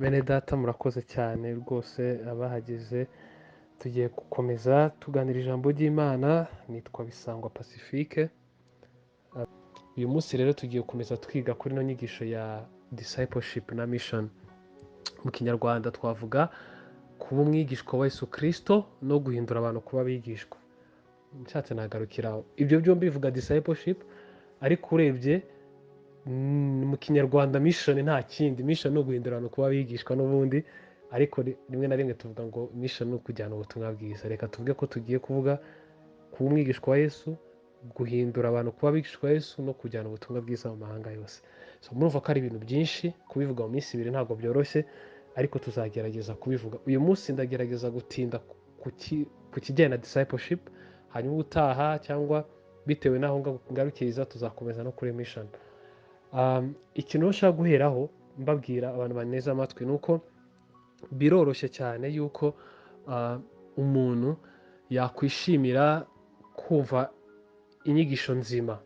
Bene data, murakoze cyane rwose abahageze. Tugiye gukomeza tuganira ijambo ry'Imana. Nitwa Bisangwa Pacifique. Uyu munsi rero tugiye gukomeza twiga kuri ino nyigisho ya discipleship na mission. Mu Kinyarwanda twavuga kuba umwigishwa wa Yesu Kristo no guhindura abantu kuba abigishwa. Nshatse nagarukira aho. Ibyo byombi bivuga discipleship, ariko urebye mu Kinyarwanda mission nta kindi. Mission ni uguhindura abantu kuba abigishwa n'ubundi, ariko rimwe na rimwe tuvuga ngo mission ni ukujyana ubutumwa bwiza. Reka tuvuge ko tugiye kuvuga kuba umwigishwa wa Yesu, guhindura abantu kuba abigishwa ba Yesu no kujyana ubutumwa bwiza mu mahanga yose. So murumva ko ari ibintu byinshi, kubivuga mu minsi 2 ntabwo byoroshye, ariko tuzagerageza kubivuga. Uyu munsi ndagerageza gutinda ku kijyanye na discipleship, hanyuma ubutaha cyangwa bitewe n'aho ngarukiriza tuzakomeza no kuri mission. Ikintu nshaka guheraho mbabwira abantu baneze amatwi ni uko biroroshye cyane yuko umuntu yakwishimira kumva inyigisho nzima.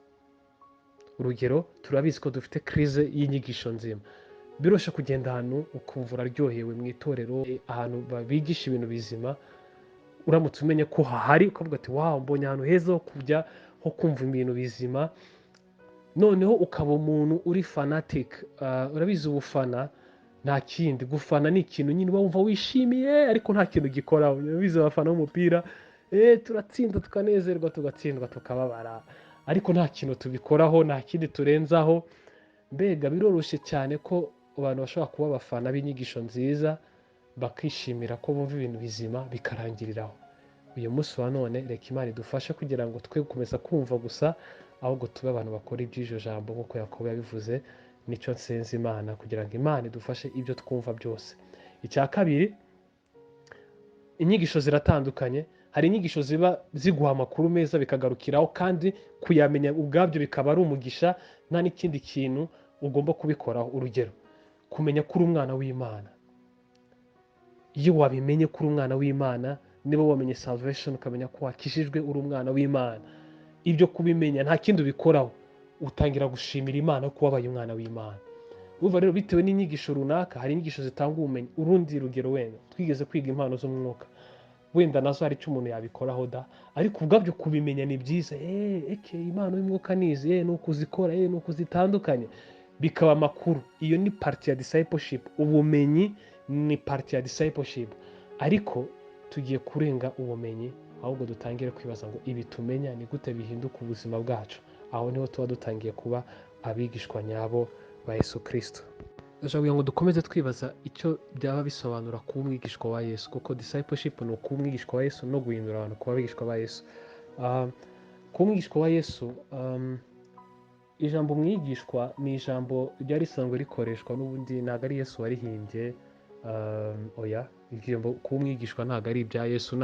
Urugero, turabizi ko dufite crise y'inyigisho nzima. Biroroshye kugenda ahantu ukumva uraryohewe mu itorero, ahantu bigisha ibintu bizima, uramutse umenye ko hahari ukavuga ati wow, mbonye ahantu heza ho kujya ho kumva ibintu bizima. Noneho ukaba umuntu uri fanatic. Urabizi ubufana nta kindi, gufana ni ikintu nyine uba wumva wishimiye ariko nta kintu gikora. Urabizi abafana b'umupira, turatsinda tukanezerwa, tugatsindwa tukababara, ariko nta kintu tubikoraho, nta kindi turenzaho. Mbega biroroshye cyane ko abantu bashobora kuba abafana b'inyigisho nziza bakishimira ko bumva ibintu bizima bikarangiriraho. Uyu munsi wa none reka Imana idufashe kugira ngo twe gukomeza kumva gusa, ahubwo tube abantu bakora iby'iryo jambo nk'uko Yakobo yabivuze. Nicyo nsenze Imana kugira ngo Imana idufashe ibyo twumva byose. Icya kabiri, inyigisho ziratandukanye. Hari inyigisho ziba ziguha amakuru meza bikagarukiraho, kandi kuyamenya ubwabyo bikaba ari umugisha, nta n'ikindi kintu ugomba kubikoraho. Urugero, kumenya ko uri umwana w'Imana. Iyo wabimenye ko uri umwana w'Imana, niba wamenye salvation ukamenya ko wakijijwe uri umwana w'Imana, ibyo kubimenya nta kindi ubikoraho, utangira gushimira Imana ko wabaye umwana w'Imana. Urumva rero bitewe n'inyigisho runaka, hari inyigisho zitanga ubumenyi. Urundi rugero, wenda twigeze kwiga impano z'umwuka, wenda nazo hari icyo umuntu yabikoraho da, ariko ubwabyo kubimenya ni byiza. Eke impano y'umwuka ni izi, ni uko uzikora, ni uko zitandukanye, bikaba amakuru. Iyo ni part ya discipleship. Ubumenyi ni part ya discipleship, ariko tugiye kurenga ubumenyi, ahubwo dutangire kwibaza ngo ibi tumenya ni gute bihinduka ubuzima bwacu. Aho niho tuba dutangiye kuba abigishwa nyabo ba Yesu Kristo. Ndashaka kugira ngo dukomeze twibaza icyo byaba bisobanura kuba umwigishwa wa Yesu, kuko discipleship ni ukuba umwigishwa wa Yesu no guhindura abantu kuba abigishwa ba Yesu. Kuba umwigishwa wa Yesu, ijambo umwigishwa ni ijambo ryari risanzwe rikoreshwa n'ubundi, ntabwo ari Yesu warihimbye. Oya, ijambo kuba umwigishwa ntabwo ari ibya Yesu.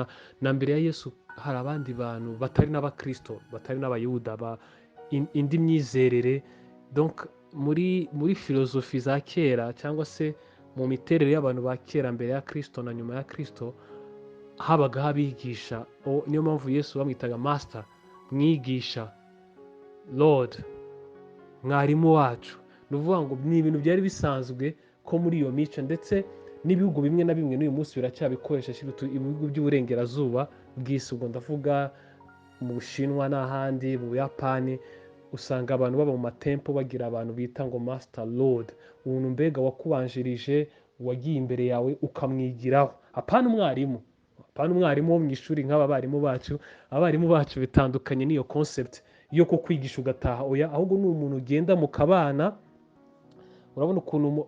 Na mbere ya Yesu hari abandi bantu batari n'abakristo, batari n'abayuda, indi myizerere. Donc muri filozofi za kera cyangwa se mu miterere y'abantu ba kera mbere ya Kristo na nyuma ya Kristo, habagaho abigisha. Niyo mpamvu Yesu bamwitaga master, mwigisha, Lord, mwarimu wacu. Ni ukuvuga ngo ni ibintu byari bisanzwe ko muri iyo mico, ndetse n'ibihugu bimwe na bimwe n'uyu munsi biracyabikoresha, ibihugu by'uburengerazuba bw'isi, ubwo ndavuga mu Bushinwa n'ahandi, mu Buyapani, usanga abantu baba mu matempo bagira abantu bita ngo master, Lord, umuntu mbega wakubanjirije, wagiye imbere yawe ukamwigiraho. Apana umwarimu, apana umwarimu wo mu ishuri nk'aba barimu bacu. Abarimu bacu bitandukanye n'iyo concept yo kukwigisha ugataha, oya, ahubwo ni umuntu ugenda mukabana. Urabona ukuntu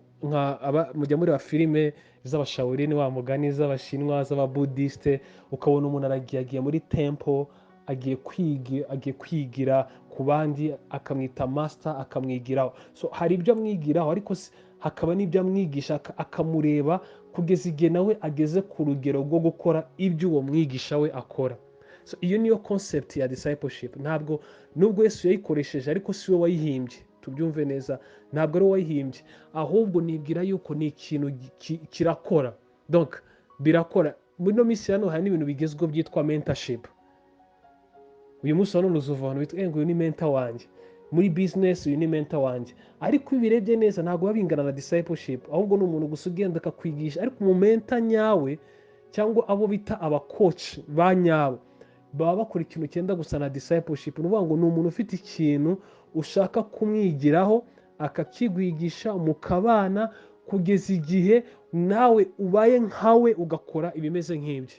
mujya mureba filime z'abashawurini, wa mugani, z'abashinwa, z'ababudiste, ukabona umuntu aragiye, agiye muri temple, agiye kwigira ku bandi, akamwita master, akamwigiraho. So hari ibyo amwigiraho, ariko hakaba n'ibyo amwigisha, akamureba kugeza igihe nawe ageze ku rugero rwo gukora ibyo uwo mwigisha we akora. So iyo niyo concept ya discipleship. Ntabwo nubwo Yesu yayikoresheje, ariko si we wayihimbye, tubyumve neza, ntabwo ari we wayihimbye, ahubwo nibwira yuko ni ikintu kirakora. Donc birakora. Muri ino minsi hano hari n'ibintu bigezweho byitwa mentorship. Uyu munsi wa none uzuva abantu bitwa ngo uyu ni mentor wanjye. Muri business uyu ni mentor wanjye. Ariko iyo ubirebye neza ntabwo biba bingana na discipleship, ahubwo ni umuntu gusa ugenda akakwigisha. Ariko umumentor nyawe cyangwa abo bita abacoach ba nyabo baba bakora ikintu cyenda gusa na discipleship. Ni ukuvuga ngo ni umuntu ufite ikintu ushaka kumwigiraho akakigwigisha, mukabana kugeza igihe nawe ubaye nkawe ugakora ibimeze nk'ibye.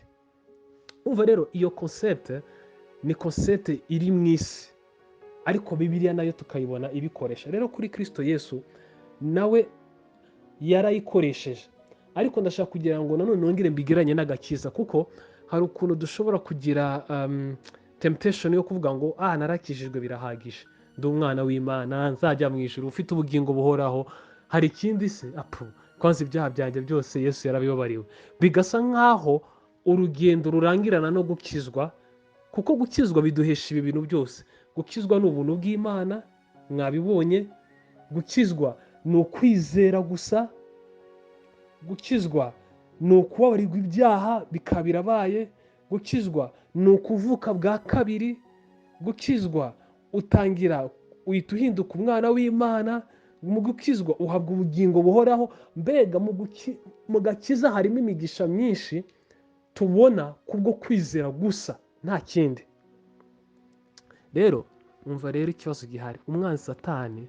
Umva rero, iyo concept ni concept iri mu isi, ariko Bibiliya nayo tukayibona ibikoresha. Rero kuri Kristo Yesu nawe yarayikoresheje. Ariko ndashaka kugira ngo nanone nongere mbigeranye n'agakiza, kuko hari ukuntu dushobora kugira temptation yo kuvuga ngo narakijijwe birahagije, ndi umwana w'Imana, nzajya mu ijuru, ufite ubugingo buhoraho, hari ikindi se? Apu, kwanza ibyaha byanjye byose Yesu yarabibabariwe. Bigasa nkaho urugendo rurangirana no gukizwa, kuko gukizwa biduhesha ibi bintu byose. Gukizwa ni ubuntu bw'Imana, mwabibonye. Gukizwa ni ukwizera gusa. Gukizwa ni ukubabarirwa ibyaha bikaba birabaye. Gukizwa ni ukuvuka bwa kabiri. Gukizwa utangira uhita uhinduka umwana w'Imana. Mu gukizwa uhabwa ubugingo buhoraho. Mbega mu gakiza harimo imigisha myinshi tubona kubwo kwizera gusa, nta kindi. Rero umva rero ikibazo gihari, umwanzi Satani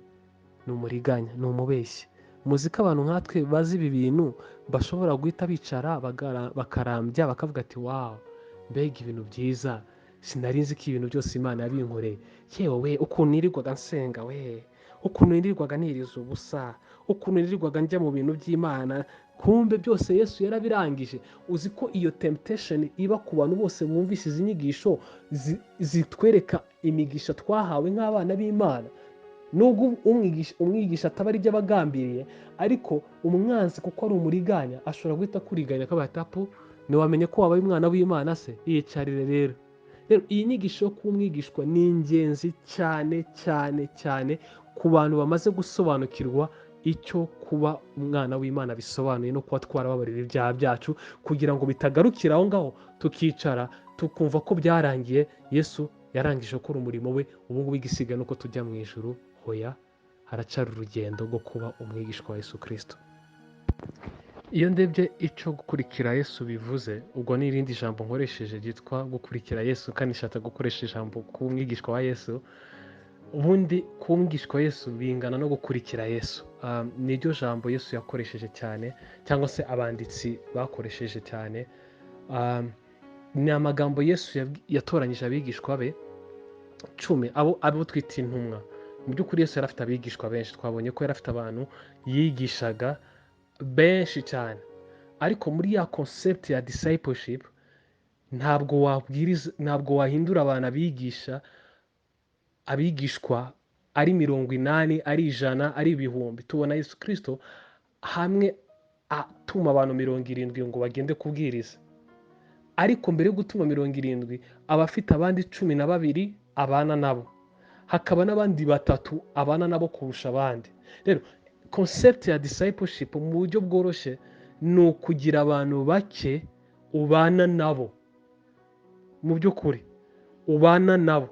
ni umuriganya, ni umubeshyi. Muzi ko abantu nkatwe bazi ibi bintu bashobora guhita bicara bakarambya bakavuga ati wow, mbega ibintu byiza, sinari nzi ko ibintu byose Imana yabinkoreye. Yewe we, ukuntu nirirwaga nsenga we, ukuntu nirirwaga niriza ubusa, ukuntu nirirwaga njya mu bintu by'Imana, kumbe byose Yesu yarabirangije. Uzi ko iyo temptation iba ku bantu bose bumvise izi nyigisho zitwereka imigisha twahawe nk'abana b'Imana. Nubwo umwigisha ataba ari ibyo aba agambiriye, ariko umwanzi kuko ari umuriganya ashobora guhita akuriganya akabaha ati apu, ntiwamenye ko wabaye umwana w'Imana se? Yiyicarire rero. Rero iyi nyigisho yo kuba umwigishwa ni ingenzi cyane cyane cyane ku bantu bamaze gusobanukirwa icyo kuba umwana w'Imana bisobanuye no kuba twarababarira ibyaha byacu, kugira ngo bitagarukira aho ngaho tukicara tukumva ko byarangiye, Yesu yarangije gukora umurimo we, ubu ngubu igisigaye ni uko tujya mu ijuru. Hoya, haracyari urugendo rwo kuba umwigishwa wa Yesu Kristo. Iyo ndebye icyo gukurikira Yesu bivuze, ubwo ni irindi jambo nkoresheje ryitwa gukurikira Yesu, kandi nshatse gukoresha ijambo kuba umwigishwa wa Yesu. Ubundi kuba umwigishwa wa Yesu bingana no gukurikira Yesu. Niryo jambo Yesu yakoresheje cyane, cyangwa se abanditsi bakoresheje cyane. Ni amagambo Yesu yatoranyije abigishwa be 10, abo twita intumwa. Mu by'ukuri Yesu yari afite abigishwa benshi, twabonye ko yari afite abantu yigishaga benshi cyane. Ariko muri ya concept ya discipleship, ntabwo wabwiriza, ntabwo wahindura abantu abigisha, abigishwa ari 80, ari 100, ari 1000. Tubona Yesu Kristo hamwe atuma abantu 70 ngo bagende kubwiriza, ariko mbere yo gutuma 70 aba afite abandi 12 abana nabo, hakaba n'abandi 3 abana nabo kurusha abandi. Rero concept ya discipleship mu buryo bworoshye ni ukugira abantu bake ubana nabo, mu by'ukuri ubana nabo.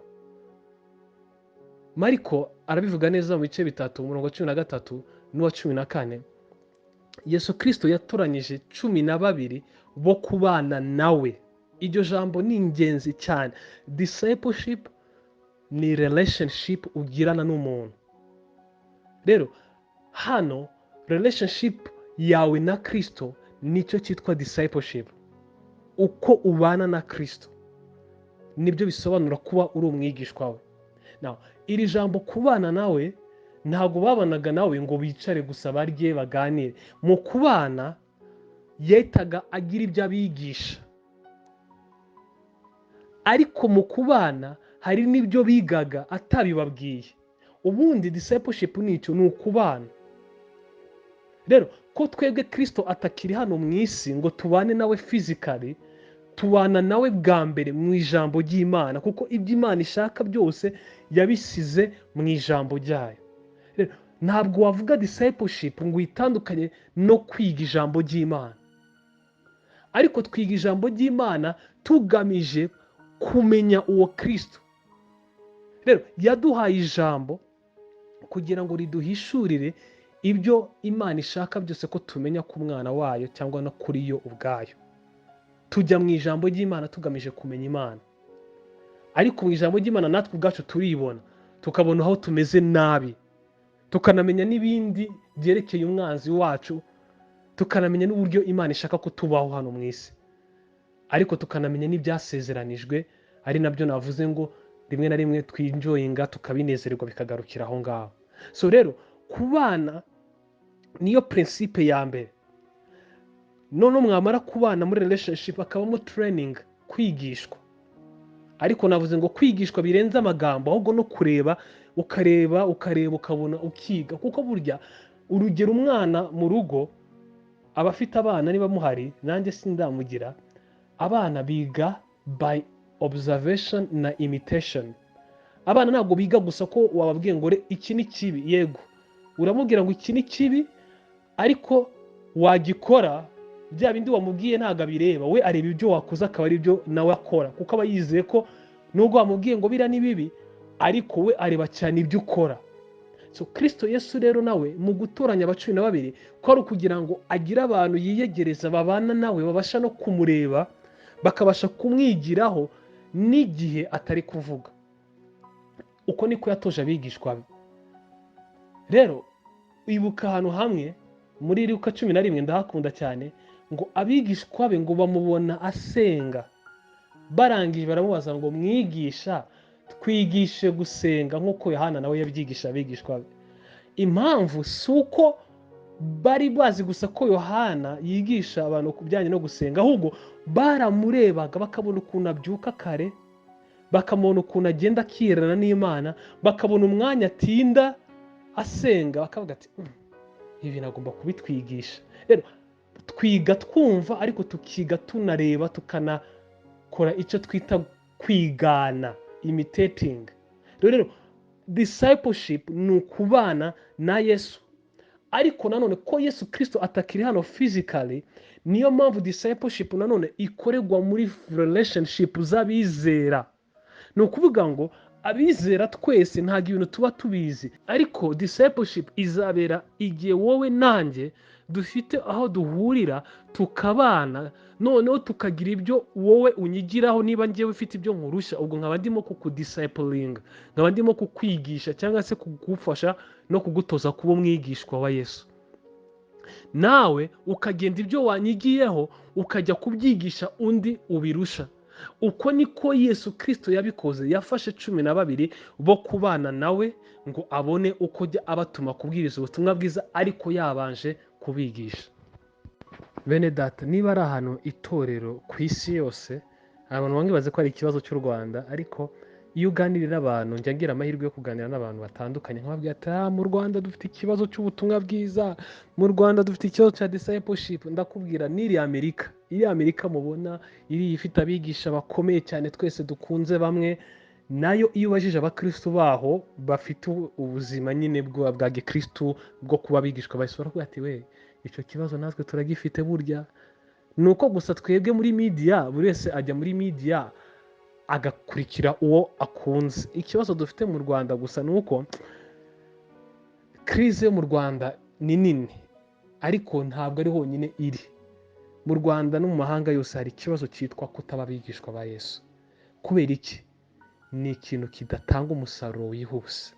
Mariko arabivuga neza mu bice 3, umurongo wa 13 n'uwa 14. Yesu Kristo yatoranyije 12 bo kubana nawe. Iryo jambo ni ingenzi cyane. Discipleship ni relationship ugirana n'umuntu. Rero hano relationship yawe na Kristo nicyo cyitwa discipleship. Uko ubana na Kristo nibyo bisobanura kuba uri umwigishwa we. Now, iri jambo kubana nawe, ntabwo babanaga nawe ngo bicare gusa barye baganire. Mu kubana yahitaga agira ibyo abigisha, ariko mu kubana hari n'ibyo bigaga atabibabwiye. Ubundi discipleship ni icyo, ni ukubana. Rero ko twebwe Kristo atakiri hano mu isi ngo tubane nawe physically, tubana nawe bwa mbere mu ijambo ry'Imana, kuko ibyo Imana ishaka byose yabisize mu ijambo ryayo. Rero ntabwo wavuga discipleship ngo uyitandukanye no kwiga ijambo ry'Imana, ariko twiga ijambo ry'Imana tugamije kumenya uwo Kristo. Rero yaduhaye ijambo Kugira ngo riduhishurire ibyo Imana ishaka byose ko tumenya ku mwana wayo cyangwa no kuri yo ubwayo. Tujya mu ijambo ry'Imana tugamije kumenya Imana, ariko mu ijambo ry'Imana natwe ubwacu turibona, tukabona aho tumeze nabi, tukanamenya n'ibindi byerekeye umwanzi wacu, tukanamenya n'uburyo Imana ishaka ko tubaho hano mu isi, ariko tukanamenya n'ibyasezeranijwe, ari nabyo navuze ngo rimwe na rimwe twinjoyinga tukabinezererwa bikagarukira aho ngaho. So rero kubana niyo principe ya mbere. Noneho mwamara kubana muri relationship hakabamo training, kwigishwa. Ariko navuze ngo kwigishwa birenze amagambo, ahubwo no kureba, ukareba, ukareba, ukabona, ukiga. Kuko burya urugero umwana mu rugo aba afite abana, niba muhari nanjye sindamugira, abana biga by observation na imitation. Abana ntabwo biga gusa ko wababwiye ngo iki ni kibi, yego uramubwira ngo iki ni kibi, ariko wagikora bya bindi wamubwiye ntabwo abireba, we areba ibyo wakoze akaba ari byo nawe akora, kuko aba yizeye ko nubwo wamubwiye ngo biriya ni bibi, ariko we areba cyane ibyo ukora. So Kristo Yesu rero nawe mu gutoranya aba 12 ko ari ukugira ngo agire abantu yiyegereza babana nawe, babasha no kumureba, bakabasha kumwigiraho n'igihe atari kuvuga. Uko niko yatoje abigishwa be. Rero ibuka ahantu hamwe muri Luka 11, ndahakunda cyane, ngo abigishwa be ngo bamubona asenga, barangije baramubaza ngo mwigisha twigishe gusenga nk'uko Yohana nawe yabyigisha abigishwa be. Impamvu si uko bari bazi gusa ko Yohana yigisha abantu ku bijyanye no gusenga, ahubwo baramurebaga bakabona ukuntu abyuka kare, bakamubona ukuntu agenda akirana n'Imana, bakabona umwanya atinda asenga, bakavuga ati ibi nagomba kubitwigisha. Rero twiga twumva, ariko tukiga tunareba, tukanakora icyo twita kwigana, imitating. Rero discipleship ni ukubana na Yesu, ariko nanone ko Yesu Kristo atakiri hano physically, niyo mpamvu discipleship nanone ikorerwa muri relationship z'abizera. Ni ukuvuga ngo abizera twese ntabwo ibintu tuba tubizi, ariko discipleship izabera igihe wowe nanjye dufite aho duhurira tukabana, noneho tukagira ibyo wowe unyigiraho. Niba njyewe ufite ibyo nkurusha, ubwo nkaba ndimo kukudisciplinga, nkaba ndimo kukwigisha cyangwa se kugufasha no kugutoza kuba umwigishwa wa Yesu. Nawe ukagenda ibyo wanyigiyeho ukajya kubyigisha undi ubirusha. Uko niko Yesu Kristo yabikoze. Yafashe 12 bo kubana nawe ngo abone uko ajya abatuma kubwiriza ubutumwa bwiza, ariko yabanje kubigisha. Bene data, niba ari ahantu itorero ku isi yose, abantu bamwe bazi ko ari ikibazo cy'u Rwanda, ariko iyo uganirira n'abantu, njya ngira amahirwe yo kuganira n'abantu batandukanye, nkababwira ati mu Rwanda dufite ikibazo cy'ubutumwa bwiza, mu Rwanda dufite ikibazo cya discipleship. Ndakubwira n'iri Amerika, iri Amerika mubona iri ifite abigisha bakomeye cyane twese dukunze bamwe, nayo iyo ubajije abakristu baho bafite ubuzima nyine bwa gikristu bwo kuba abigishwa, bahise barakubwira ati we icyo kibazo natwe turagifite burya. Ni uko gusa twebwe muri media, buri wese ajya muri media agakurikira uwo akunze. Ikibazo dufite mu Rwanda gusa ni uko crise yo mu Rwanda ni nini, ariko ntabwo ari honyine iri. Mu Rwanda no mu mahanga yose hari ikibazo cyitwa kutaba abigishwa ba Yesu. Kubera iki? Ni ikintu kidatanga umusaruro wihuse.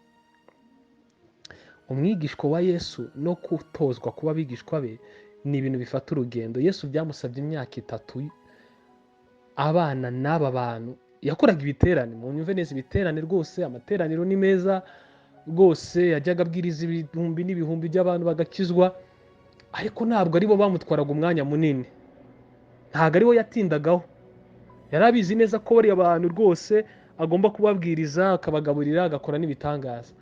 Umwigishwa wa Yesu no kutozwa kuba abigishwa be ni ibintu bifata urugendo. Yesu byamusabye imyaka 3 abana n'aba bantu. Yakoraga ibiterane, munyumve neza, ibiterane rwose, amateraniro ni meza rwose, yajyaga abwiriza ibihumbi n'ibihumbi by'abantu bagakizwa, ariko ntabwo aribo bamutwaraga umwanya munini, ntabwo aribo yatindagaho. Yari abizi neza ko bariya bantu rwose agomba kubabwiriza, akabagaburira, agakora n'ibitangaza,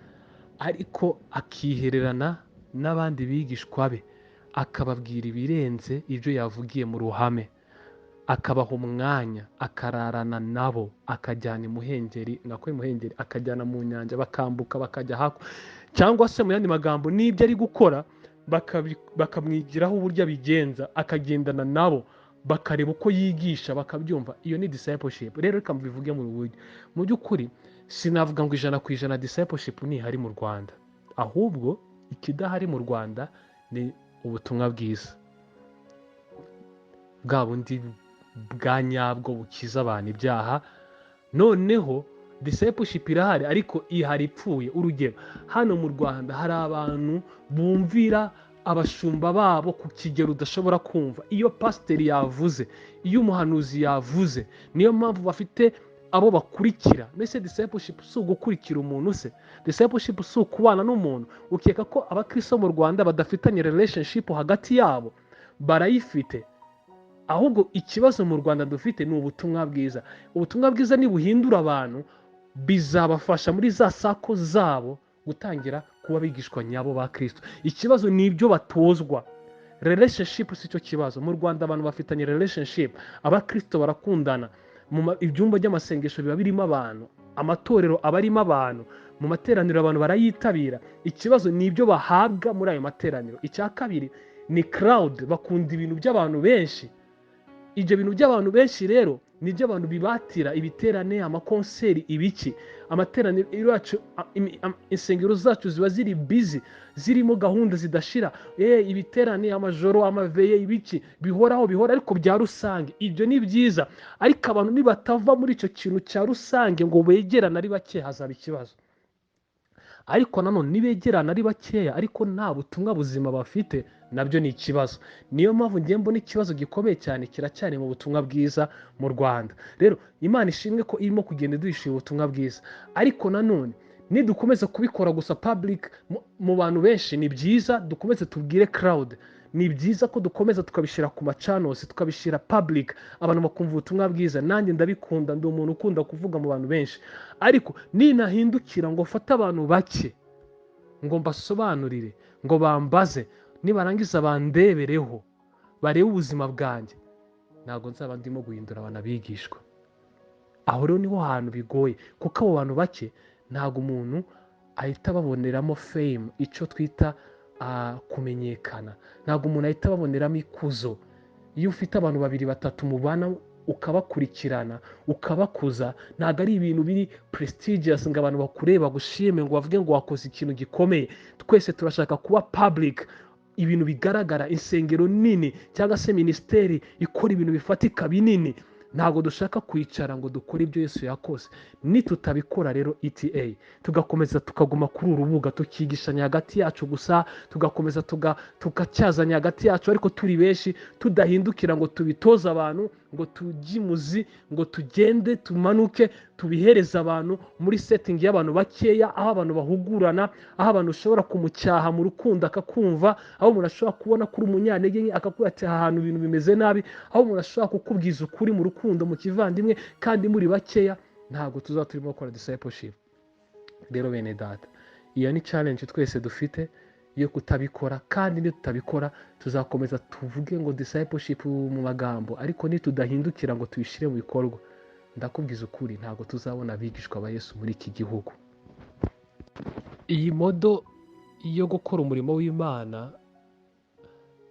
ariko akihererana n'abandi bigishwa be, akababwira ibirenze ibyo yavugiye mu ruhame, akabaha umwanya, akararana nabo, akajyana imuhengeri, nako imuhengeri, akajyana mu nyanja, bakambuka bakajya haku, cyangwa se mu yandi magambo n'ibyo ari gukora bakamwigiraho uburyo abigenza, akagendana nabo, bakareba uko yigisha, bakabyumva. Iyo ni discipleship. Rero reka mbivuge mu buryo, mu by'ukuri sinavuga ngo 100% discipleship ntihari mu Rwanda, Ahubwo ikidahari mu Rwanda ni ubutumwa bwiza bwa bundi bwa nyabwo bukiza abantu ibyaha. Noneho discipleship irahari ariko ihari ipfuye. Urugero, hano mu Rwanda hari abantu bumvira abashumba babo ku kigero udashobora kumva. Iyo pasiteri yavuze, iyo umuhanuzi yavuze, niyo mpamvu bafite abo bakurikira. Mbese discipleship si ugukurikira umuntu se? Discipleship si ukubana n'umuntu? Ukeka ko abakristo mu Rwanda badafitanye relationship hagati yabo? Barayifite. Ahubwo ikibazo mu Rwanda dufite ni ubutumwa bwiza. Ubutumwa bwiza nibuhindura abantu, bizabafasha muri za sako zabo gutangira kuba abigishwa nyabo ba Kristo. Ikibazo ni ibyo batozwa. Relationship si cyo kibazo. Mu Rwanda abantu bafitanye relationship, abakristo barakundana, ibyumba by'amasengesho biba birimo abantu, amatorero aba arimo abantu, mu materaniro abantu barayitabira. Ikibazo ni ibyo bahabwa muri ayo materaniro. Icya kabiri ni crowd, bakunda ibintu by'abantu benshi. Ibyo bintu by'abantu benshi rero nibyo abantu bibatira, ibiterane, amakonseri, ibiki, amateraniro yacu, insengero zacu ziba ziri busy, zirimo gahunda zidashira, ibiterane, amajoro, amaveye, ibiki bihoraho bihora, ariko bya rusange. Ibyo ni byiza, ariko abantu nibatava muri icyo kintu cya rusange ngo begerane ari bake, hazaba ikibazo. Ariko nanone nibegerana ari bakeya ariko nta butumwa buzima bafite, nabyo ni ikibazo. Niyo mpamvu ngiye mbona ikibazo gikomeye cyane kiracyari mu butumwa bwiza mu Rwanda. Rero Imana ishimwe ko irimo kugenda iduhishira ubutumwa bwiza, ariko nanone nidukomeza kubikora gusa public mu bantu benshi, ni byiza dukomeze tubwire crowd, ni byiza ko dukomeza tukabishyira ku macanosi, tukabishyira public, abantu bakumva ubutumwa bwiza. Nanjye ndabikunda, ndi umuntu ukunda kuvuga mu bantu benshi, ariko ninahindukira ngo mfate abantu bake ngo mbasobanurire, ngo bambaze, nibarangiza bandebereho barebe ubuzima bwanjye, ntabwo nzaba ndimo guhindura abantu abigishwa. Aho rero niho hantu bigoye, kuko abo bantu bake ntabwo umuntu ahita ababoneramo fame, icyo twita kumenyekana, ntabwo umuntu ahita ababoneramo ikuzo. Iyo ufite abantu babiri batatu mubana ukabakurikirana ukabakuza, ntabwo ari ibintu biri prestigious ngo abantu bakureba bagushime ngo bavuge ngo wakoze ikintu gikomeye. Twese turashaka kuba public, ibintu bigaragara, insengero nini cyangwa se minisiteri ikora ibintu bifatika binini. Ntabwo dushaka kwicara ngo dukore ibyo Yesu yakoze. Nitutabikora rero ETA, tugakomeza tukaguma kuri uru rubuga, tukigishanya hagati yacu gusa, tugakomeza tugacyazanya hagati yacu, ariko turi benshi, tudahindukira ngo tubitoze abantu, ngo tujye imuzi, ngo tugende tumanuke tubihereze abantu muri setting y'abantu bakeya, aho abantu bahugurana, aho abantu ushobora kumucyaha mu rukundo akakumva, aho umuntu ashobora kubona kuri umunyantege nke akakubwira ati aha hantu ibintu bimeze nabi, aho umuntu ashobora kukubwiza ukuri mu rukundo mu kivandimwe, kandi muri bakeya, ntabwo tuzaba turimo gukora discipleship. Rero bene data, iyo ni challenge twese dufite yo kutabikora, kandi nitutabikora tuzakomeza tuvuge ngo discipleship mu magambo, ariko nitudahindukira ngo tuyishyire mu bikorwa, ndakubwiza ukuri ntabwo tuzabona abigishwa ba Yesu muri iki gihugu. Iyi modo yo gukora umurimo w'Imana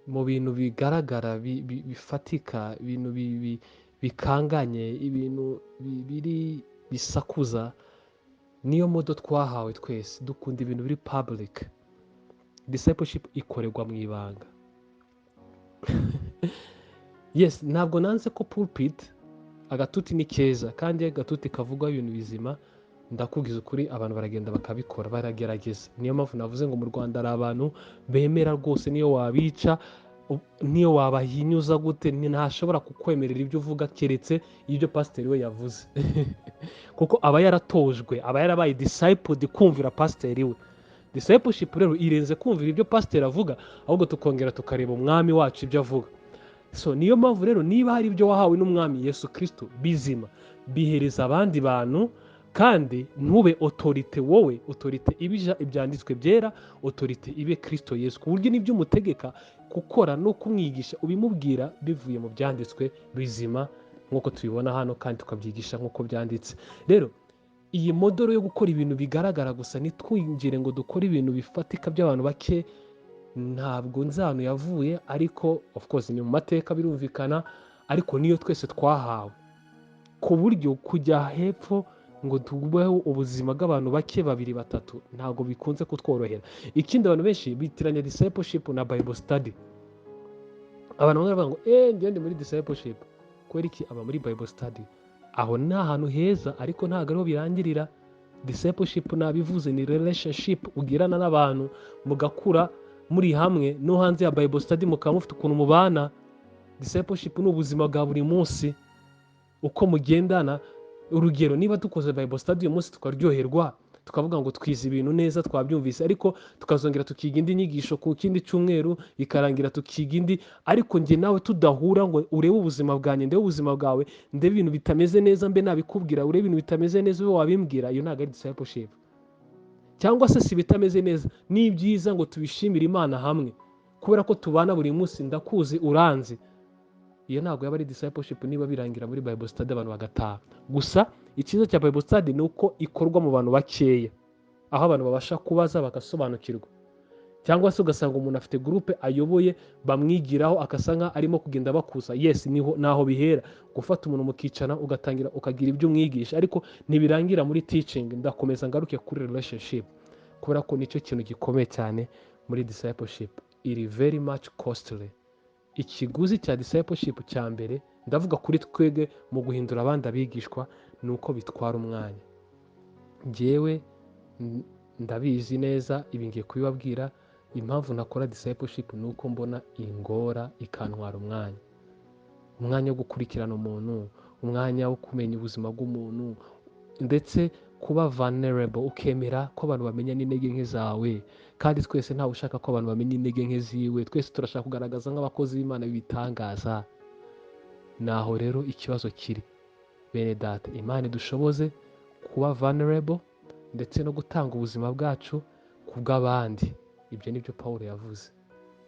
mu bintu bigaragara bifatika, ibintu bikanganye, ibintu biri bisakuza, niyo modo twahawe twese. Dukunda ibintu biri public. Discipleship ikorerwa mu ibanga. Yes, ntabwo nanze ko pulpit agatuti ni keza, kandi agatuti kavugwa ibintu bizima, ndakubwiza ukuri abantu baragenda bakabikora, baragerageza. Niyo mpamvu navuze ngo mu Rwanda hari abantu bemera rwose, niyo wabica, niyo wabahinyuza gute, ntashobora kukwemerera ibyo uvuga keretse ibyo pasiteri we yavuze. Kuko aba yaratojwe, aba yarabaye discipled kumvira pasiteri we. Discipleship rero irenze kumvira ibyo pasiteri avuga, ahubwo tukongera tukareba umwami wacu ibyo avuga. So niyo mpamvu rero niba hari ibyo wahawe n'umwami Yesu Kristo bizima, bihereza abandi bantu, kandi ntube autorite wowe, autorite ibija ibyanditswe byera, autorite ibe Kristo Yesu, ku buryo n'ibyo umutegeka gukora no kumwigisha ubimubwira bivuye mu byanditswe bizima nk'uko tubibona hano, kandi tukabyigisha nk'uko byanditse. Rero iyi modoro yo gukora ibintu bigaragara gusa, ntitwinjire ngo dukore ibintu bifatika by'abantu bake, ntabwo nzi ahantu yavuye, ariko of course ni mu mateka birumvikana, ariko niyo twese twahawe, ku buryo kujya hepfo ngo tubeho ubuzima bw'abantu bake, babiri, batatu, ntabwo bikunze kutworohera. Ikindi, abantu benshi bitiranya discipleship na Bible study. Abantu bamwe baravuga ngo njyewe ndi muri discipleship. Kubera iki? Aba muri Bible study. Aho ni ahantu heza, ariko ntabwo ariho birangirira. Discipleship, nabivuze, ni relationship ugirana n'abantu, mugakura muri hamwe, no hanze ya Bible study mukaba mufite ukuntu mubana. Discipleship ni ubuzima bwa buri munsi, uko mugendana. Urugero, niba dukoze Bible study uyu munsi tukaryoherwa, tukavuga ngo twize ibintu neza, twabyumvise, ariko tukazongera tukiga indi nyigisho ku kindi cyumweru, ikarangira tukiga indi, ariko njye nawe tudahura ngo urebe ubuzima bwanjye, ndebe ubuzima bwawe, ndebe ibintu bitameze neza mbe nabikubwira, urebe ibintu bitameze neza ube wabimbwira, iyo ntabwo ari discipleship. Cyangwa se si ibitameze neza, ni byiza ngo tubishimire Imana hamwe, kubera ko tubana buri munsi, ndakuzi, uranzi. Iyo ntabwo yaba ari discipleship niba birangira muri Bible study abantu bagataha. Gusa icyiza cya Bible study ni uko ikorwa mu bantu bakeya, aho abantu babasha kubaza bagasobanukirwa, cyangwa se ugasanga umuntu afite groupe ayoboye bamwigiraho, akasa nkaho arimo kugenda bakuza. Yes, niho naho bihera, gufata umuntu mukicana, ugatangira ukagira ibyo umwigisha, ariko ntibirangira muri teaching. Ndakomeza ngaruke kuri relationship, kubera ko nicyo kintu gikomeye cyane muri discipleship. Iri very much costly. Ikiguzi cya discipleship cya mbere, ndavuga kuri twebwe mu guhindura abandi abigishwa, ni uko bitwara umwanya. Njyewe ndabizi neza, ibi ngiye kubibabwira. Impamvu nakora discipleship ni uko mbona ingora, ikantwara umwanya, umwanya wo gukurikirana umuntu, umwanya wo kumenya ubuzima bw'umuntu, ndetse kuba vulnerable, ukemera ko abantu bamenya n'intege nke zawe. Kandi twese ntawe ushaka ko abantu bamenya intege nke ziwe, twese turashaka kugaragaza nk'abakozi b'Imana b'ibitangaza. Naho rero ikibazo kiri, bene data. Imana idushoboze kuba vulnerable ndetse no gutanga ubuzima bwacu ku bw'abandi. Ibyo ni byo Paul yavuze.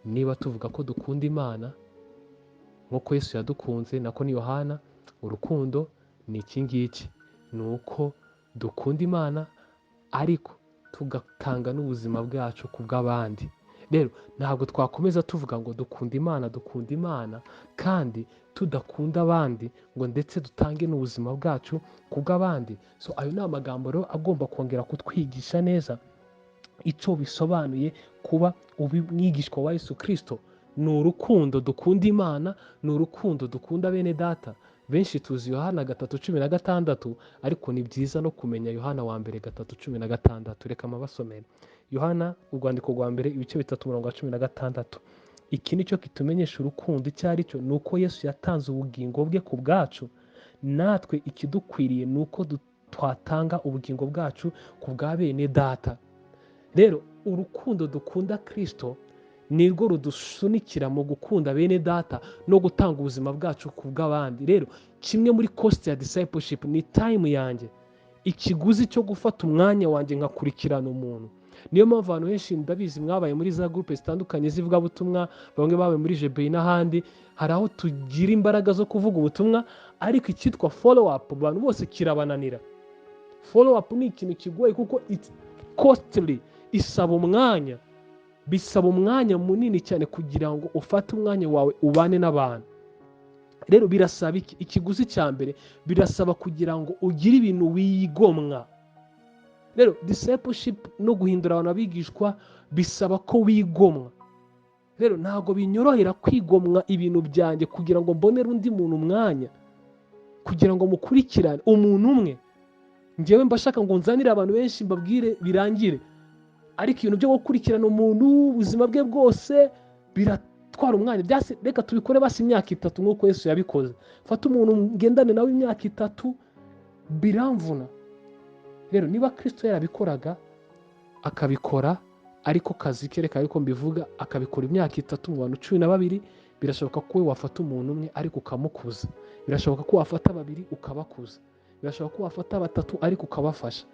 Niba tuvuga ko dukunda Imana nk'uko Yesu yadukunze, nako ni Yohana, urukundo ni iki ngiki: ni uko dukunda Imana ariko tugatanga n'ubuzima bwacu ku bw'abandi. Rero ntabwo twakomeza tuvuga ngo dukunda Imana, dukunda Imana, kandi tudakunda abandi ngo ndetse dutange n'ubuzima bwacu ku bw'abandi. So ayo ni amagambo rero agomba kongera kutwigisha neza icyo bisobanuye kuba umwigishwa wa Yesu Kristo. Ni urukundo dukunda Imana, ni urukundo dukunda bene data. Benshi tuzi Yohana 3:16, ariko ni byiza no kumenya Yohana wa mbere 3:16. Reka mabasomere Yohana, urwandiko rwa mbere, ibice 3, umurongo wa 16. Iki ni cyo kitumenyesha urukundo icyo ari cyo, ni uko Yesu yatanze ubugingo bwe ku bwacu, natwe ikidukwiriye ni uko twatanga ubugingo bwacu ku bwa bene data. Rero urukundo dukunda Kristo nirwo rudusunikira mu gukunda bene data no gutanga ubuzima bwacu ku bw'abandi. Rero kimwe muri cost ya discipleship ni time yanjye, ikiguzi cyo gufata umwanya wanjye nkakurikirana umuntu. Niyo mpamvu abantu benshi, ndabizi mwabaye muri za groupe zitandukanye z'ivugabutumwa, bamwe babaye muri JBI n'ahandi, hari aho tugira imbaraga zo kuvuga ubutumwa, ariko icyitwa follow up abantu bose kirabananira. Follow up ni ikintu kigoye kuko it's costly, isaba umwanya, bisaba umwanya munini cyane kugira ngo ufate umwanya wawe ubane n'abantu. Rero birasaba iki? Ikiguzi cya mbere birasaba kugira ngo ugire ibintu wigomwa. Rero discipleship no guhindura abantu abigishwa bisaba ko wigomwa. Rero ntabwo binyorohera kwigomwa ibintu byanjye kugira ngo mbonere undi muntu umwanya, kugira ngo mukurikirane umuntu umwe. Njyewe mbashaka ngo nzanire abantu benshi mbabwire birangire, ariko ibintu byo gukurikirana umuntu ubuzima bwe bwose biratwara umwanya. Reka tubikore basi imyaka 3 nk'uko Yesu yabikoze. Fata umuntu ngendane nawe imyaka 3, biramvuna. Rero niba Kristo yarabikoraga, akabikora ariko kazi ke, reka ariko mbivuga, akabikora imyaka 3 mu bantu 12, birashoboka ko wafata umuntu umwe ariko ukamukuza, birashoboka ko wafata 2 ukabakuza, birashoboka ko wafata 3 ariko ukabafasha.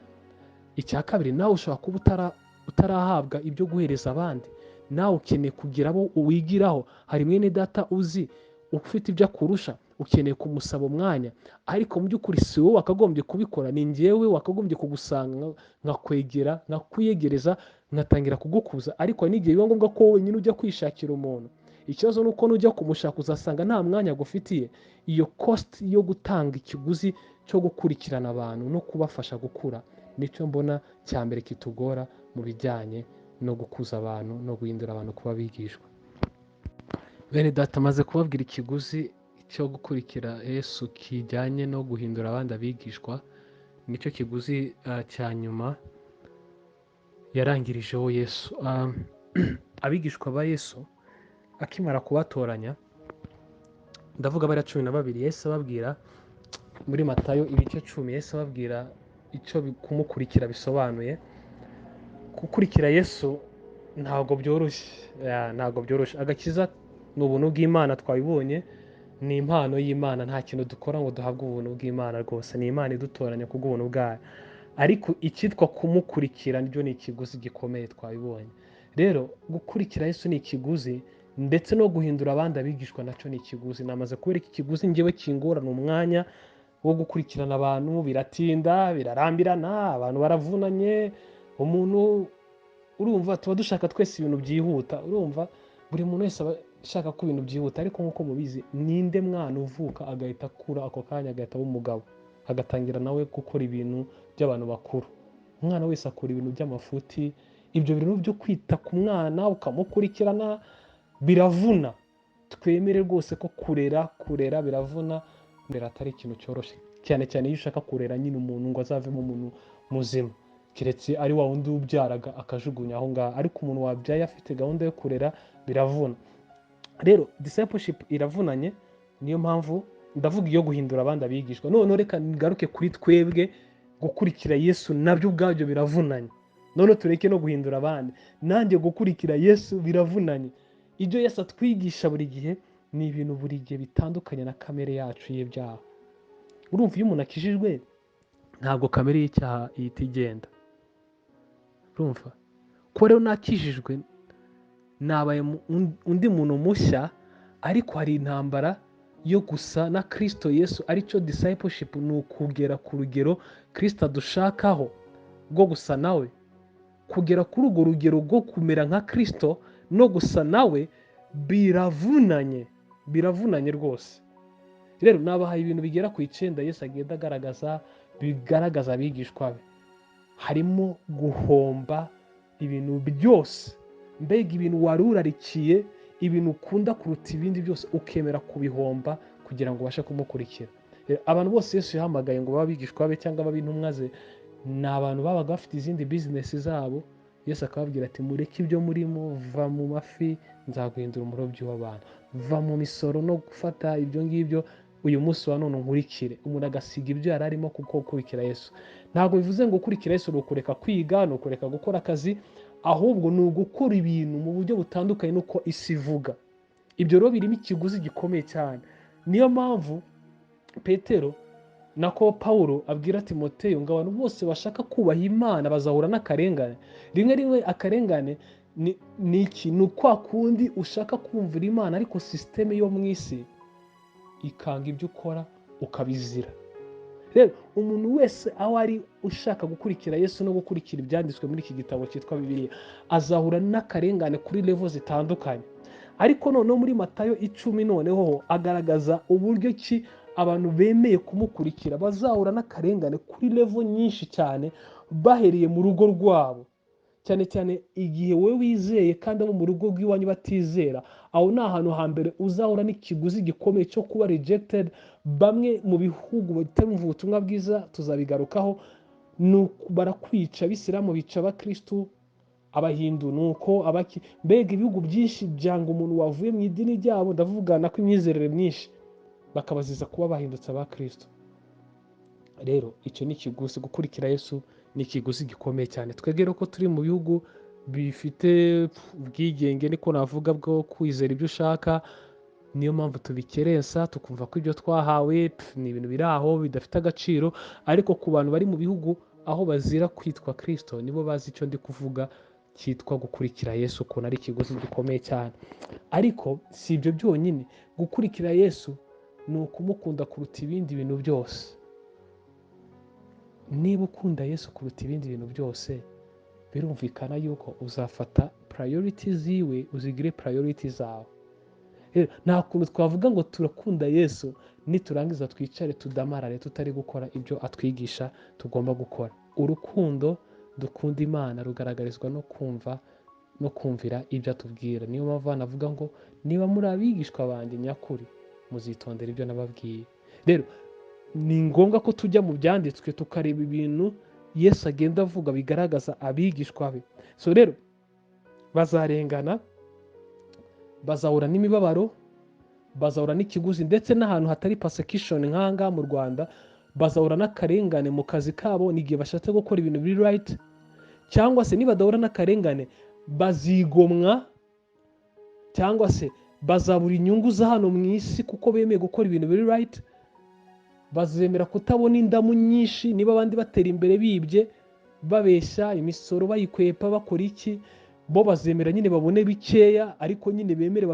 Icya kabiri, nawe ushobora kuba utarahabwa ibyo guhereza abandi, nawe ukeneye kugira abo wigiraho. Hari mwene data uzi ufite ibyo akurusha, ukeneye kumusaba umwanya, ariko mu by'ukuri si wowe wakagombye kubikora, ni njyewe wakagombye kugusanga, nkakwegera, nkakwiyegereza, nkatangira kugukuza. Ariko hari n'igihe biba ngombwa ko wenyine ujya kwishakira umuntu. Ikibazo ni uko nujya kumushaka uzasanga nta mwanya agufitiye. Iyo cost yo gutanga ikiguzi cyo gukurikirana abantu no kubafasha gukura nicyo mbona cya mbere kitugora mu bijyanye no gukuza abantu no guhindura abantu kuba abigishwa. Bene data, maze kubabwira ikiguzi cyo gukurikira Yesu kijyanye no guhindura abandi abigishwa, nicyo kiguzi cya nyuma yarangirijeho Yesu. Abigishwa ba Yesu akimara kubatoranya, ndavuga bariya 12, Yesu ababwira muri Matayo ibice 10, Yesu ababwira icyo kumukurikira bisobanuye. Gukurikira Yesu ntabwo byoroshye, ntabwo byoroshye. Agakiza ni ubuntu bw'Imana, twabibonye, ni impano y'Imana, nta kintu dukora ngo duhabwe ubuntu bw'Imana rwose, ni Imana idutoranya kubw'ubuntu bwayo. Ariko icyitwa kumukurikira nibyo ni ikiguzi gikomeye, twabibonye. Rero gukurikira Yesu ni ikiguzi, ndetse no guhindura abandi abigishwa nacyo ni ikiguzi. Namaze kubereka ikiguzi njyewe kingorana umwanya wo gukurikirana abantu, biratinda, birarambirana, abantu baravunanye, umuntu urumva tuba dushaka twese ibintu byihuta, urumva buri muntu wese aba ashaka ko ibintu byihuta, ariko nk'uko mubizi ninde mwana uvuka agahita akura ako kanya agahita aba umugabo, agatangira nawe gukora ibintu by'abantu bakuru. Umwana wese akora ibintu by'amafuti, ibyo bintu byo kwita ku mwana ukamukurikirana biravuna. Twemere rwose ko kurera biravuna, kurera atari ikintu cyoroshye, cyane cyane iyo ushaka kurera nyine umuntu ngo azavemo umuntu muzima, keretse ari wa wundi ubyaraga akajugunya aho ngaho, ariko umuntu wabyaye afite gahunda yo kurera biravuna. Rero discipleship iravunanye, niyo mpamvu ndavuga iyo guhindura abandi abigishwa. Noneho reka ngaruke kuri twebwe, gukurikira Yesu nabyo ubwabyo biravunanye. Noneho tureke no guhindura abandi, nanjye gukurikira Yesu biravunanye. Ibyo Yesu atwigisha buri gihe ni ibintu buri gihe bitandukanye na kamere yacu y'ibyaha. Urumva iyo umuntu akijijwe ntabwo kamere y'icyaha ihita igenda. Urumva ko rero nakijijwe nabaye undi muntu mushya, ariko hari intambara yo gusa na Kristo Yesu, aricyo discipleship, ni ukugera ku rugero Kristo adushakaho rwo gusa nawe. Kugera kuri urwo rugero rwo kumera nka Kristo no gusa nawe biravunanye, biravunanye rwose. Rero nabahaye ibintu bigera ku 9 Yesu agenda agaragaza, bigaragaza abigishwa be. Harimo guhomba ibintu byose, mbega ibintu wari urarikiye, ibintu ukunda kuruta ibindi byose, ukemera kubihomba kugira ngo ubashe kumukurikira. Abantu bose Yesu yahamagaye ngo babe abigishwa be cyangwa babe intumwa ze, ni abantu babaga bafite izindi bizinesi zabo. Yesu akababwira ati mureke ibyo murimo, va mu mafi nzaguhindura umurobyi w'abantu, va mu misoro no gufata ibyo ngibyo, uyu munsi wa none unkurikire. Umuntu agasiga ibyo yari arimo kuko gukurikira Yesu ntabwo bivuze ngo gukurikira Yesu ni ukureka kwiga, ni ukureka gukora akazi, ahubwo ni ugukora ibintu mu buryo butandukanye n'uko isi ivuga. Ibyo rero birimo ikiguzi gikomeye cyane. Niyo mpamvu Petero nako Paulo abwira Timoteyo ngo abantu bose bashaka kubaha Imana bazahura n'akarengane. Rimwe rimwe akarengane ni iki? Ni kwa kundi ushaka kumvira Imana ariko sisiteme yo mu isi ikanga ibyo ukora ukabizira. Rero umuntu wese aho ari ushaka gukurikira Yesu no gukurikira ibyanditswe muri iki gitabo cyitwa Bibiliya azahura n'akarengane kuri level zitandukanye. Ariko noneho muri Matayo 10 noneho agaragaza uburyo ki abantu bemeye kumukurikira bazahura n'akarengane kuri level nyinshi cyane, bahereye mu rugo rwabo. Cyane cyane igihe wowe wizeye kandi abo mu rugo rw'iwanyu batizera, aho ni ahantu hambere uzahura n'ikiguzi gikomeye cyo kuba rejected. Bamwe mu bihugu batumva ubutumwa bwiza tuzabigarukaho, barakwica, abisilamu bica abakristu, abahindu nuko abaki, mbega ibihugu byinshi byanga umuntu wavuye mu idini ryabo, ndavuga nako imyizerere myinshi, bakabaziza kuba bahindutse abakristu. Rero icyo ni ikiguzi, gukurikira Yesu ni ikiguzi gikomeye cyane. Twebwe rero ko turi mu bihugu bifite ubwigenge, niko navuga, bwo kwizera ibyo ushaka, niyo mpamvu tubikerensa, tukumva ko ibyo twahawe ni ibintu biri aho bidafite agaciro. Ariko ku bantu bari mu bihugu aho bazira kwitwa Kristo, nibo bazi icyo ndi kuvuga cyitwa gukurikira Yesu, ukuntu ari ikiguzi gikomeye cyane. Ariko si ibyo byonyine, gukurikira Yesu ni ukumukunda kuruta ibindi bintu byose. Niba ukunda Yesu kuruta ibindi bintu byose, birumvikana yuko uzafata priority ziwe uzigire priority zawe. Rero nta kuntu twavuga ngo turakunda Yesu niturangiza twicare tudamarare tutari gukora ibyo atwigisha tugomba gukora. Urukundo dukunda Imana rugaragarizwa no kumva no kumvira ibyo atubwira. Niyo mpamvu anavuga ngo niba muri abigishwa banjye nyakuri muzitondera ibyo nababwiye. Rero ni ngombwa ko tujya mu byanditswe tukareba ibintu Yesu agenda avuga bigaragaza abigishwa be. So rero bazarengana, bazahura n'imibabaro, bazahura n'ikiguzi, ndetse n'ahantu hatari persecution nk'aha ngaha mu Rwanda, bazahura n'akarengane mu kazi kabo n'igihe bashatse gukora ibintu biri right, cyangwa se nibadahura n'akarengane bazigomwa, cyangwa se bazabura inyungu za hano mu isi kuko bemeye gukora ibintu biri right, bazemera kutabona indamu nyinshi niba abandi batera imbere bibye, babeshya imisoro, bayikwepa, bakora iki, bo bazemera nyine babone bikeya, ariko nyine bemere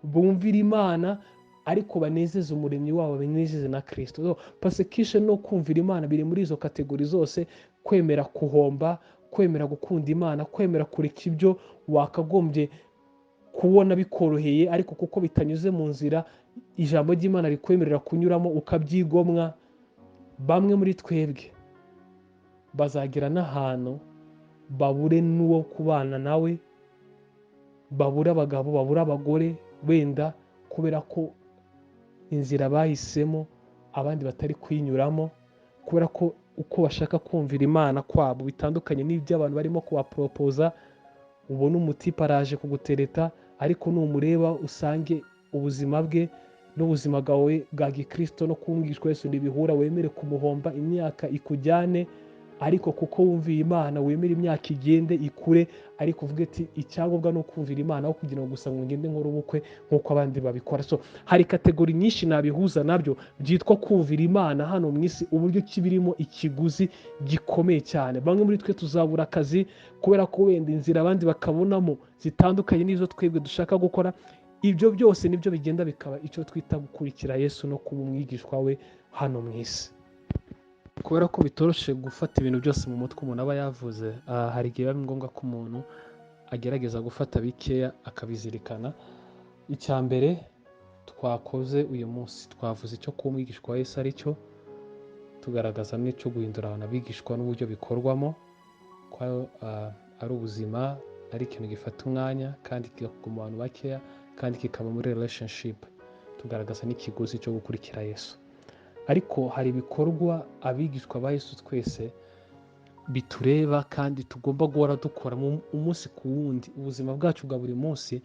bumvire Imana, ariko banezeze umuremyi wabo, banezeze na Kristo. So, persecution no kumvira Imana biri muri izo kategori zose: kwemera kuhomba, kwemera gukunda Imana, kwemera kureka ibyo wakagombye kubona bikoroheye, ariko kuko bitanyuze mu nzira ijambo ry'Imana rikwemerera kunyuramo ukabyigomwa. Bamwe muri twebwe bazagera n'ahantu babure n'uwo kubana nawe, babure abagabo, babure abagore, wenda kubera ko inzira bahisemo abandi batari kuyinyuramo, kubera ko uko bashaka kumvira Imana kwabo bitandukanye n'ibyo abantu barimo kubaporopoza. Ubona umutipe araje kugutereta, ariko numureba usange ubuzima bwe n'ubuzima bwawe bwa gikristo no kumwigishwa Yesu ntibihura, wemere kumuhomba imyaka ikujyane, ariko kuko wumviye Imana wemere imyaka igende ikure, ariko uvuge ati icyangombwa ni ukumvira Imana aho kugira ngo gusa ngo ngende nkore ubukwe nk'uko abandi babikora. So hari kategori nyinshi nabihuza nabyo byitwa kumvira Imana hano mu isi, uburyo kibirimo ikiguzi gikomeye cyane. Bamwe muri twe tuzabura akazi kubera ko wenda inzira abandi bakabonamo zitandukanye n'izo twebwe dushaka gukora. Ibyo byose nibyo bigenda bikaba icyo twita gukurikira Yesu no kuba umwigishwa we hano mu isi. Kubera ko bitoroshe gufata ibintu byose mu mutwe umuntu aba yavuze, hari igihe biba ngombwa ko umuntu agerageza gufata bikeya akabizirikana. Icya mbere twakoze uyu munsi, twavuze icyo kuba umwigishwa wa Yesu ari cyo, tugaragaza n'icyo guhindura abantu abigishwa n'uburyo bikorwamo, ko ari ubuzima, ari ikintu gifata umwanya kandi kigakuguma mu bantu bakeya kandi kikaba muri relationship. Tugaragaza n'ikiguzi cyo gukurikira Yesu. Ariko hari ibikorwa abigishwa ba Yesu twese bitureba kandi tugomba guhora dukora umunsi ku wundi. Ubuzima bwacu bwa buri munsi,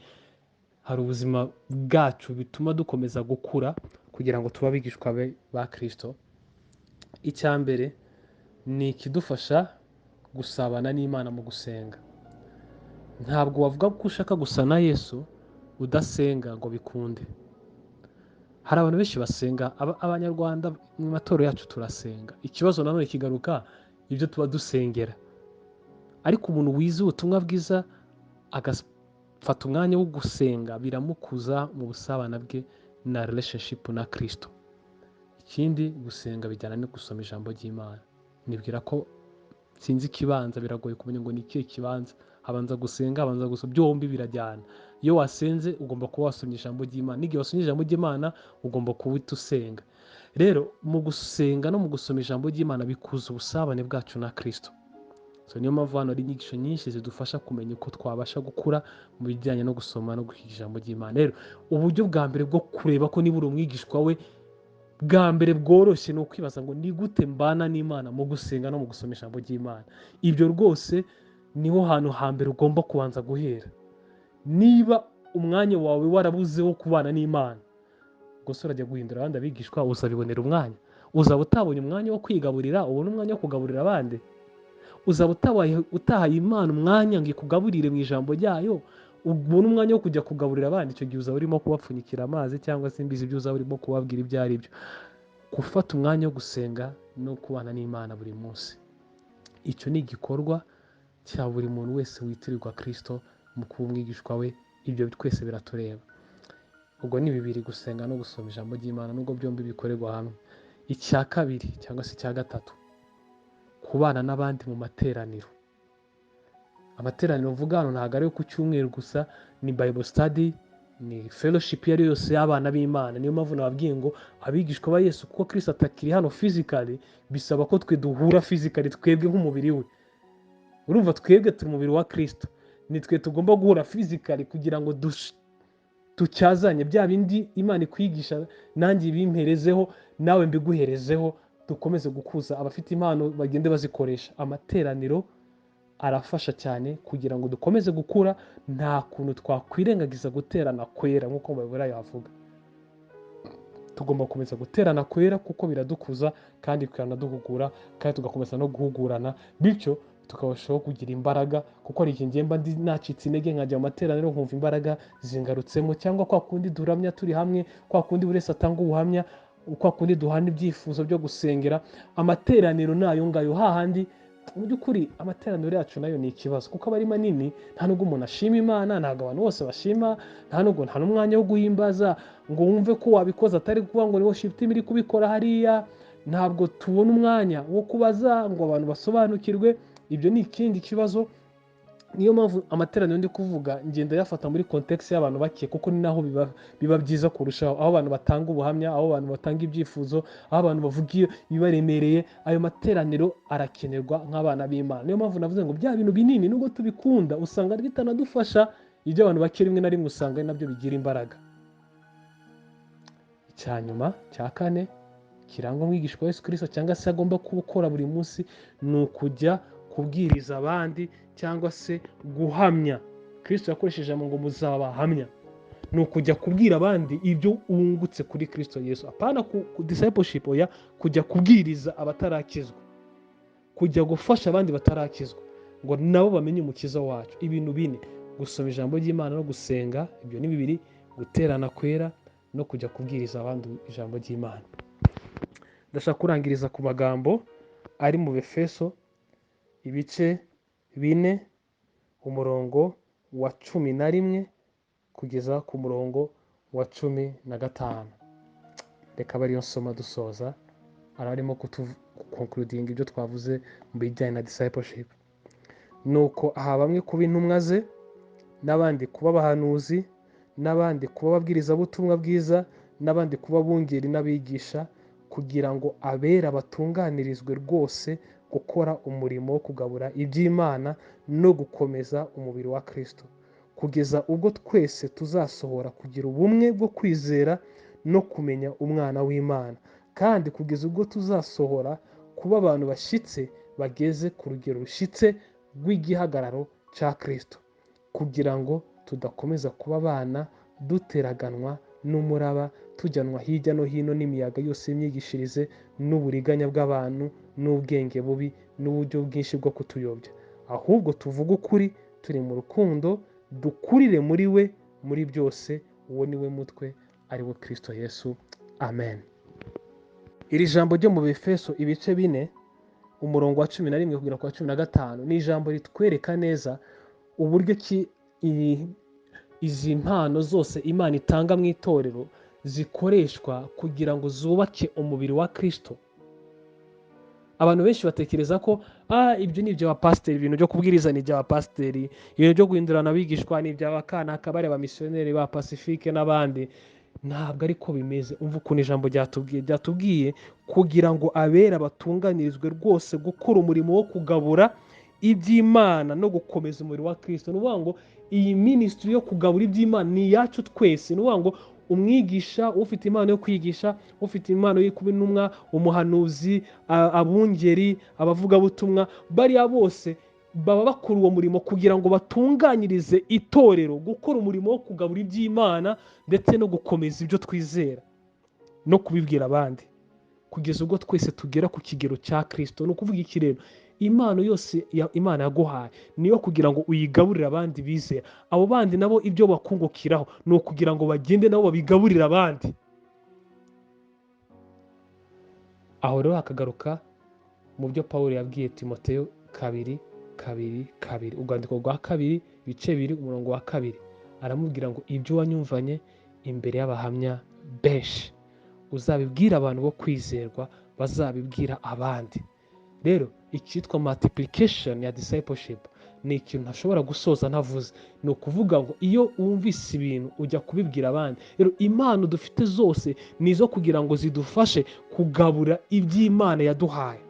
hari ubuzima bwacu bituma dukomeza gukura kugira ngo tube abigishwa ba Kristo. Icya mbere ni ikidufasha gusabana n'Imana mu gusenga. Ntabwo wavuga ko ushaka gusa na Yesu udasenga ngo bikunde. Hari abantu benshi basenga, Abanyarwanda mu matorero yacu turasenga. Ikibazo nanone kigaruka ibyo tuba dusengera. Ariko umuntu wize ubutumwa bwiza agafata umwanya wo gusenga biramukuza mu busabane bwe na relationship na Kristo. Ikindi, gusenga bijyana no gusoma ijambo ry'Imana. Nibwira ko sinzi ikibanza, biragoye kumenya ngo ni ikihe kibanza. Habanza gusenga, habanza gusoma, byombi birajyana. Iyo wasenze ugomba kuba wasomye ijambo ry'Imana, n'igihe wasomye ijambo ry'Imana ugomba kuba usenga. Rero mu gusenga no mu gusoma ijambo ry'Imana bikuza ubusabane bwacu na Kristo. So niyo mpamvu hano hari inyigisho nyinshi zidufasha kumenya uko twabasha gukura mu bijyanye no gusoma no kwiga ijambo ry'Imana. Rero uburyo bwa mbere bwo kureba ko niba uri umwigishwa we bwa mbere bworoshye ni ukwibaza ngo ni gute mbana n'Imana mu gusenga no mu gusoma ijambo ry'Imana. Ibyo rwose niho hantu hambere ugomba kubanza guhera. Niba umwanya wawe warabuze wo kubana n'Imana, gusa urajya guhindura abandi abigishwa, uzabibonera umwanya. Uzaba utabonye umwanya wo kwigaburira, ubone umwanya wo kugaburira abandi. Uzaba utahaye Imana umwanya ngo ikugaburire mu ijambo ryayo, ubone umwanya wo kujya kugaburira abandi. Icyo gihe uzaba urimo kubapfunyikira amazi cyangwa se imbizi, ibyo uzaba urimo kubabwira ibyo ari byo. Gufata umwanya wo gusenga no kubana n'Imana buri munsi, icyo ni igikorwa cya buri muntu wese witirirwa Kristo mu kuba umwigishwa we. Ibyo twese biratureba. Ubwo ni bibiri, gusenga no gusoma ijambo ry'Imana, nubwo byombi bikorerwa hamwe. Icya kabiri cyangwa se icya gatatu, kubana n'abandi mu materaniro. Amateraniro mvuga hano ntabwo ari ku cyumweru gusa, ni Bible study, Ni fellowship iyo ari yo yose y'abana b'Imana. Niyo mpamvu nababwiye ngo abigishwa ba Yesu, kuko Kristo atakiri hano physically, bisaba ko twe duhura physically, twebwe nk'umubiri we. Urumva twebwe turi umubiri wa Kristo, ni twe tugomba guhura physically kugira ngo tucyazanye bya bindi Imana ikwigisha, nanjye ibimperezeho nawe mbiguherezeho, dukomeze gukuza abafite impano bagende bazikoresha. Amateraniro arafasha cyane kugira ngo dukomeze gukura. Nta kuntu twakwirengagiza guterana kwera, nk'uko mu Baheburayo havuga. Tugomba gukomeza guterana kwera kuko biradukuza kandi bikanaduhugura, kandi tugakomeza no guhugurana, bityo tukarushaho kugira imbaraga. Kuko hari igihe mba nacitse intege nkajya mu materaniro nkumva imbaraga zingarutsemo, cyangwa kwa kundi duramya turi hamwe, kwa kundi buri wese atanga ubuhamya, kwa kundi duhana ibyifuzo byo gusengera. Amateraniro ni ayo ngayo hahandi. Mu by'ukuri amateraniro yacu nayo ni ikibazo, kuko aba ari manini, nta nubwo umuntu ashima Imana, ntabwo abantu bose bashima, nta nubwo nta n'umwanya wo guhimbaza ngo wumve ko wabikoze, atari kuvuga ngo ni worship team iri kubikora hariya. Ntabwo tubona umwanya wo kubaza ngo abantu basobanukirwe. Ibyo ni ikindi kibazo. Niyo mpamvu amateraniro ndi kuvuga ngenda yafata muri context y'abantu bake, kuko ni naho biba byiza kurushaho, aho abantu batanga ubuhamya, aho abantu batanga ibyifuzo, aho abantu bavuga ibibaremereye. Ayo materaniro arakenerwa nk'abana b'Imana. Niyo mpamvu navuze ngo bya bintu binini nubwo tubikunda usanga bitanadufasha, ibyo abantu bake rimwe na rimwe usanga ari nabyo bigira imbaraga. Icya nyuma cya kane kirangwa umwigishwa wa Yesu Kristo cyangwa se agomba gukora buri munsi ni ukujya kubwiriza abandi cyangwa se guhamya. Kristo yakoresheje ijambo ngo muzabahamya. Ni ukujya kubwira abandi ibyo wungutse kuri Kristo Yesu. Apana ku discipleship, oya, kujya kubwiriza abatarakizwa, kujya gufasha abandi batarakizwa ngo nabo bamenye umukiza wacu. Ibintu bine: gusoma ijambo ry'Imana no gusenga, ibyo ni bibiri, guterana kwera no kujya kubwiriza abandi ijambo ry'Imana. Ndashaka kurangiriza ku magambo ari mu Befeso ibice 4 umurongo wa 11 kugeza ku murongo wa 15. Reka bariyo nsoma dusoza, ararimo kutukonkludinga ibyo twavuze mu bijyanye na discipleship. Nuko aha bamwe kuba intumwa ze, n'abandi kuba abahanuzi, n'abandi kuba ababwirizabutumwa bwiza, n'abandi kuba abungeri n'abigisha, kugira ngo abera batunganirizwe rwose gukora umurimo wo kugabura iby'Imana no gukomeza umubiri wa Kristo, kugeza ubwo twese tuzasohora kugira ubumwe bwo kwizera no kumenya umwana w'Imana, kandi kugeza ubwo tuzasohora kuba abantu bashyitse bageze ku rugero rushyitse rw'igihagararo cya Kristo, kugira ngo tudakomeza kuba abana duteraganwa n'umuraba, tujyanwa hirya no hino n'imiyaga yose y'imyigishirize n'uburiganya bw'abantu n'ubwenge bubi n'uburyo bwinshi bwo kutuyobya, ahubwo tuvuge ukuri turi mu rukundo, dukurire muri we muri byose, uwo ni we mutwe, ari we Kristo Yesu. Amen. Iri jambo ryo mu Befeso ibice 4 umurongo wa 11 kugera ku wa 15 ni ijambo ritwereka neza uburyo ki izi mpano zose Imana itanga mu itorero zikoreshwa kugira ngo zubake umubiri wa Kristo. Abantu benshi batekereza ko ibyo ni iby'abapasiteri, ibintu byo kubwiriza ni iby'abapasiteri, ibintu byo guhindurana abigishwa ni iby'abakanaka, bari abamisiyoneri ba Pacifique n'abandi. Ntabwo ariko bimeze. Umva ukuntu ijambo ryatubwiye kugira ngo abera batunganirizwe rwose gukora umurimo wo kugabura iby'Imana no gukomeza umubiri wa Kristo. Ni ukuvuga ngo iyi ministry yo kugabura iby'Imana ni iyacu twese. Ni ukuvuga ngo umwigisha, ufite impano yo kwigisha, ufite impano yo kuba intumwa, umuhanuzi, abungeri, abavugabutumwa, bariya bose baba bakora uwo murimo kugira ngo batunganyirize itorero gukora umurimo wo kugabura iby'Imana ndetse no gukomeza ibyo twizera no kubibwira abandi, kugeza ubwo twese tugera ku kigero cya Kristo. Ni ukuvuga iki rero? Impano yose Imana yaguhaye niyo kugira ngo uyigaburire abandi bizera. Abo bandi nabo ibyo bakungukiraho ni ukugira ngo bagende nabo babigaburire abandi. Aho rero hakagaruka mu byo Pawulo yabwiye Timoteyo 2:2:2, urwandiko rwa 2 ibice 2 umurongo wa 2, aramubwira ngo ibyo wanyumvanye imbere y'abahamya benshi uzabibwira abantu bo kwizerwa, bazabibwira abandi. Rero icyitwa multiplication ya discipleship Ni ikintu ntashobora gusoza ntavuze. Ni ukuvuga ngo iyo wumvise ibintu ujya kubibwira abandi. Rero impano dufite zose ni izo kugira ngo zidufashe kugabura iby'Imana yaduhaye.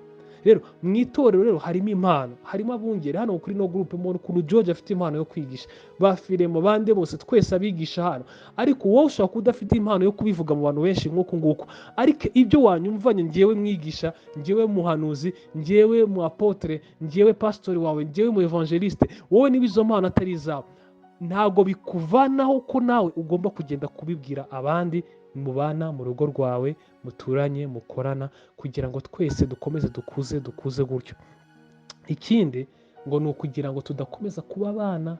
Rero mu itorero rero harimo impano, harimo abungeri hano kuri no groupe. Mubona ukuntu George afite impano yo kwigisha, ba Firemo, bande bose, twese abigisha hano. Ariko wowe ushobora kuba udafite impano yo kubivuga mu bantu benshi nk'uku nguku, ariko ibyo wanyumvanye ngewe mwigisha, ngewe muhanuzi, ngewe mu apotre, ngewe pasitori wawe, ngewe mu evangeliste, wowe niba izo mpano atari izawe, ntabwo bikuvanaho ko nawe ugomba kugenda kubibwira abandi mubana mu rugo rwawe, muturanye, mukorana, kugira ngo twese dukomeze dukuze, dukuze gutyo. Ikindi ngo ni ukugira ngo tudakomeza kuba abana.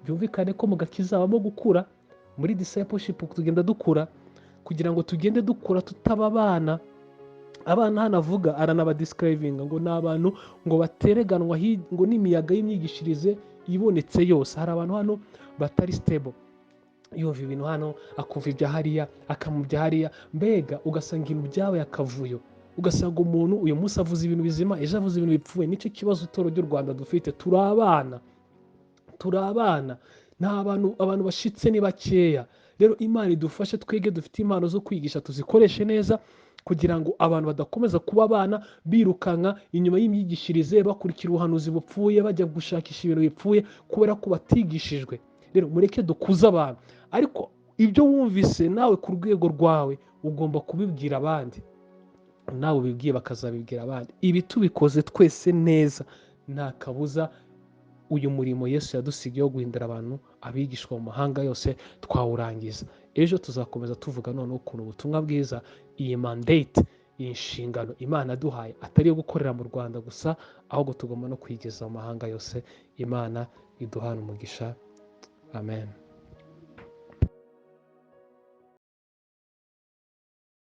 Byumvikane ko mu gakiza habamo gukura, muri discipleship tugenda dukura, kugira ngo tugende dukura tutaba abana. Abana hano avuga aranabadescribinga ngo ni abantu ngo batereganwa ngo n'imiyaga y'imyigishirize ibonetse yose. Hari abantu hano batari stable, yumva ibintu hano akumva ibya hariya, akamubya hariya, mbega ugasanga ibintu byabaye akavuyo, ugasanga umuntu uyu munsi avuze ibintu bizima, ejo avuze ibintu bipfuye. Nicyo kibazo itorero ry'u Rwanda dufite, turi abana, turi abana, nta bantu, abantu bashitse ni bakeya. Rero Imana idufashe twige, dufite impano zo kwigisha tuzikoreshe neza, kugira ngo abantu badakomeza kuba abana birukanka inyuma y'imyigishirize, bakurikira ubuhanuzi bupfuye, bajya gushakisha ibintu bipfuye kubera ko batigishijwe. Rero mureke dukuze abantu, ariko ibyo wumvise nawe ku rwego rwawe ugomba kubibwira abandi, nawe ubibwiye bakazabibwira abandi. Ibi tubikoze twese neza, nta kabuza uyu murimo Yesu yadusigiye wo guhindura abantu abigishwa mu mahanga yose twawurangiza. Ejo tuzakomeza tuvuga noneho ukuntu ubutumwa bwiza, iyi mandate, iyi nshingano Imana yaduhaye atari iyo gukorera mu Rwanda gusa, ahubwo tugomba no kuyigeza mu mahanga yose. Imana iduhane umugisha. Amen.